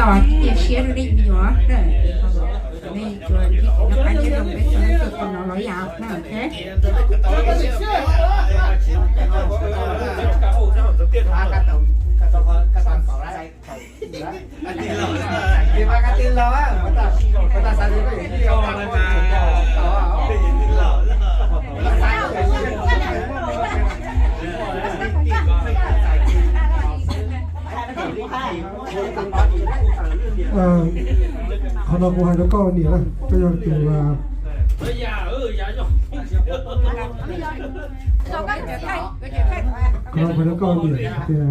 Cia siab rau nej me nyuam, nej tsuas nyob qab nyob zoo peb txhua leej txhua tus no los yom. Qhov no kuv hais rau koj niam na, koj yog tus, qhov no kuv hais rau koj niam tias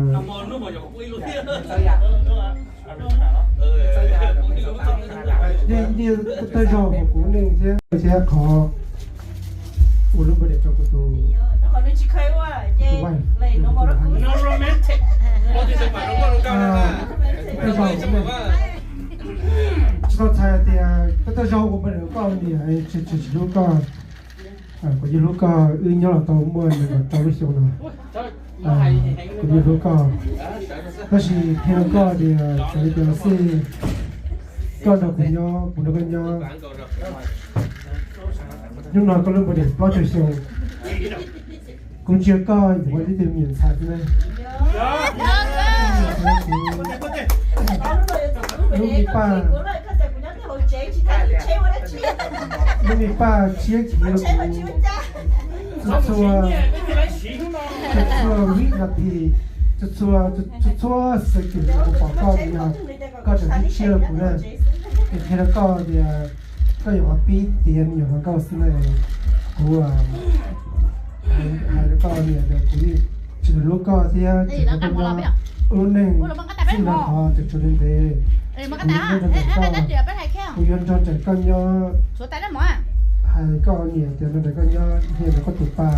yeej niaj tawg zaug hauv kuv neej thiab, thiab qhov ua lub npawj diav rau kuv tus, tus vaj, tawg zaug hauv kuv neej. Tsis tau txhais tias tawg tawg zaug ua npawj diav rau koj niam, tsis, tsis hlub koj. Kuv yeej hlub koj, wb nyob los tau muaj nees nkaum rau lub xyoo no. Kuv yeej hlub koj, tab sis qhia rau koj tias txawm li cas los xij, koj nrog kuv nyob, kuv nrog koj nyob. Hnub no koj lub npawj diav plaub caug xyoo, kuv ntsia koj yuav ua ib tug me nyuam ntxhais xwb na. Lub me paj, lub me paj tshiab khiv rau kuv txhua txhua, txhua txhua vib nas this, txhua txhua, txhua txhua second kuv pom koj yog koj tseem tshiab rau kuv na. Es qhia rau koj tias koj yuav qhov pib tiav me nyuam hluas nkauj xwb na. Kuv hais rau koj niam tias kuv tsis hlub koj thiab tseem nrog koj nyob ua lub neej txij no qhov tseem tshuav ntev ntev. Kuv yuav nrog nraim koj, kuv yuav nrog nraim koj nyob. Hais koj niam tias nrog nraim koj nyob, nrog koj tus pa,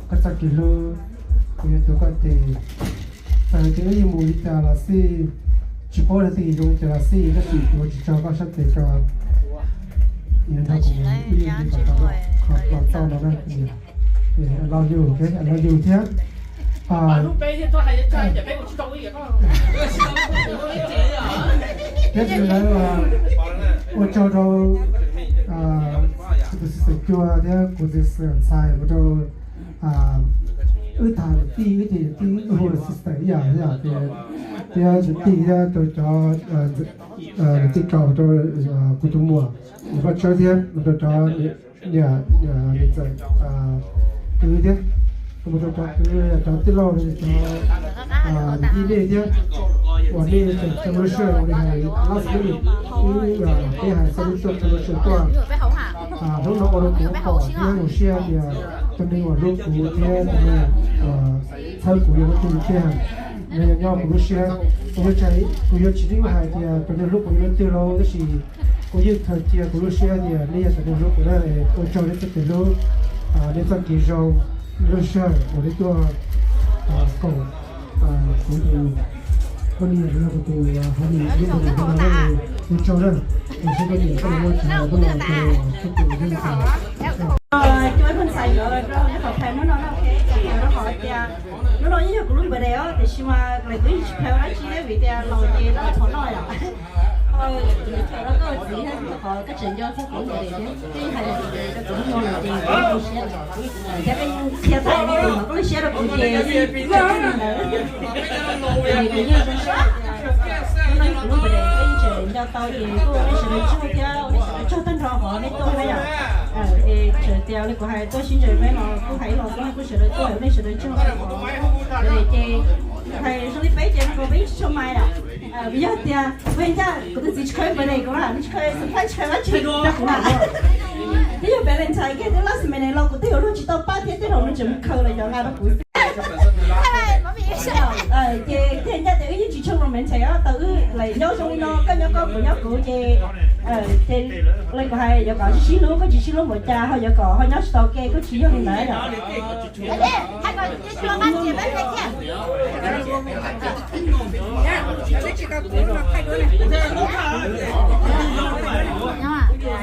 koj txoj kev hlub, kuv yuav tuav koj tes. Txawm tias wb yuav mus li cas los xij, tsis paub tias twg zoo li cas los xij, tab sis kuv yuav tsis tso koj sab tes ko. Yuav nrog kuv mus, wb yuav mus kom tau qhov los txoj no na. I love you, ok, I love you thiab. Thiab tsis li ntawd, ua tsaug rau kuv tus sister Cua thiab kuv tus sister Ntxhais ua rau wb tham niam tij, wb ces niam tij wb hu sister ib yam thiab, thiab niam tij thiab rau cov niam tij rau, rau kuv tus muam Vaj Tsawb thiab rau cov niam txawm kwv thiab, rau cov kwv, cov tij laug, cov niam tij nej thiab, uas nej tseem coj lub sij hawm li hais last minute, wb, peb hais txog lub tuaj, coj lub sij hawm tuaj. Hnub no ua rau kuv pom thiab zoo siab tias tus neeg uas hlub kuv thiab tus neeg uas txhawb kuv yog leej twg tiag, nws yog nyob kuv lub siab. Kuv yuav tsis, kuv yuav tsis teb hais tias tus neeg hlub kuv yog leej twg lauj, tab sis kuv yeej khaws cia kuv lub siab tias nej yog tus neeg hlub kuv na. Ua tsaug nej txoj kev hlub, nej txoj kev zoo, lub sij hawm uas nej tuaj koom kuv tus poj niam los yog kuv tus honey, nej tus niam no, ua tsaug na. Ua tsaug koj niam koj los muaj tsav los tuaj los ua tsaug tus neeg. Cua ib pheej ntxhais yuav rau nej qhov phais hnub no na, ok, rau qhov tias hnub no yeej yog kuv lub birthday os, tiam sis mas lawv kuv yeej tsis phais ua dab tsi thiab vim tias laus ces lawv qhov noj yom. Tus niam rau koj txiv thiab qhov koj tseem nco txog kuv lub birthday thiab, yeej hais rau kuv hnub no lawm ces kuv zoo siab lawm. Thiab koj yeej qhia tag li tias koj lub siab rau kuv ces yeej zoo siab ntawd. Ces kuv yeej zoo siab. Hnub no yog kuv lub birthday, koj yeej tseem nco tau ces kuj ua nej sawv daws tsaug thiab, ua nej sawv daws tsaug tag nrho qhov nej tuaj na yom. Es txawm tias li kuv hais tuaj sib ntsib peb no kuj hais ib los xwb, nej kuj sawv daws tuaj, ua nej sawv daws tsaug tag nrho. Ces hais zoo li peb ces no kuv peb yeej tsis tshua mais yom. Vim yog tias kuv ncaj kuv tus txiv tsis khaws birthday kuv na, nws tsis khaws surprise, tsis khaws dab tsi rau kuv na. Twb yog Valentine kiag twb last minute los kuv twb yuav luag tsis tau pab thiab, tej zaum nws tseem mus khaws los cov nqa rau kuv. Ces thiaj ncaj tias wb yeej tsis tshua romantic os, tau wb lawm nyob zoo li no, koj nyob koj, kuv nyob kuv ces, ces li kuv hais, yuav kom sib sib hlub, koj tsis sib hlub npaum cas ho yuav kom ho nyob tsis tau ke, koj tsis yog li ntawd yom.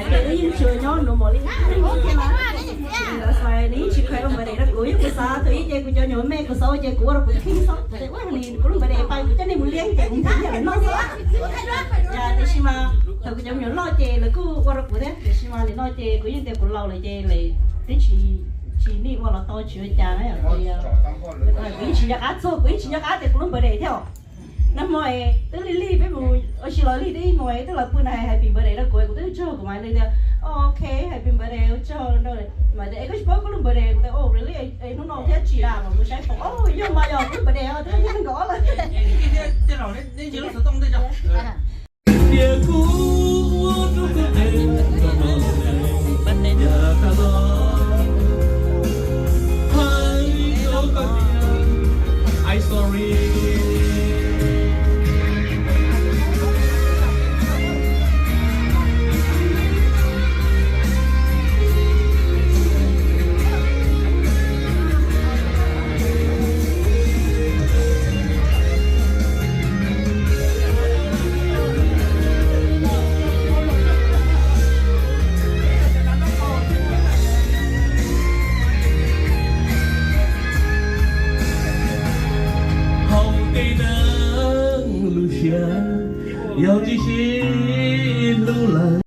Wb yeej tsuas nyob normal li thiab mas, nws yeej tsis khaws ua birthday rau kuv, yog kuv xav thaum ub ces kuv cov nyuam me kuv xav ua ces kuv ua rau kuv tus kheej xwb, ua li kuv lub birthday pais kuv coj nej mus liab ces kuv mus noj xwb. Kuv cov me nyuam loj ces lawv kuj ua rau kuv thiab, tiam sis mas nim no ces kuv yeej tias kuv laus lawm ces lawv twb tsis, tsis nij ua los tau tsis ua cas na. Kuv yeej tsis nco qab txog, kuv yeej tsis nco qab tias kuv lub birthday thiab. Nag hmo twb lig lig peb mus ua si los lig twb ib hmos twb los pw na, happy birthday rau kuv, kuv twb tsaug kuv mas nws tias ok, happy birthday, ua tsaug rau mas tias es koj tsis paub koj lub birthday, kuv tias oh really, hnub no thiab tsis da mas kuv saib foom, oh yog mas yog kuv lub birthday os, twb yog nees nkaum ob lawm. Hauv tej neeg lub siab yog tsis sib hlub lawm.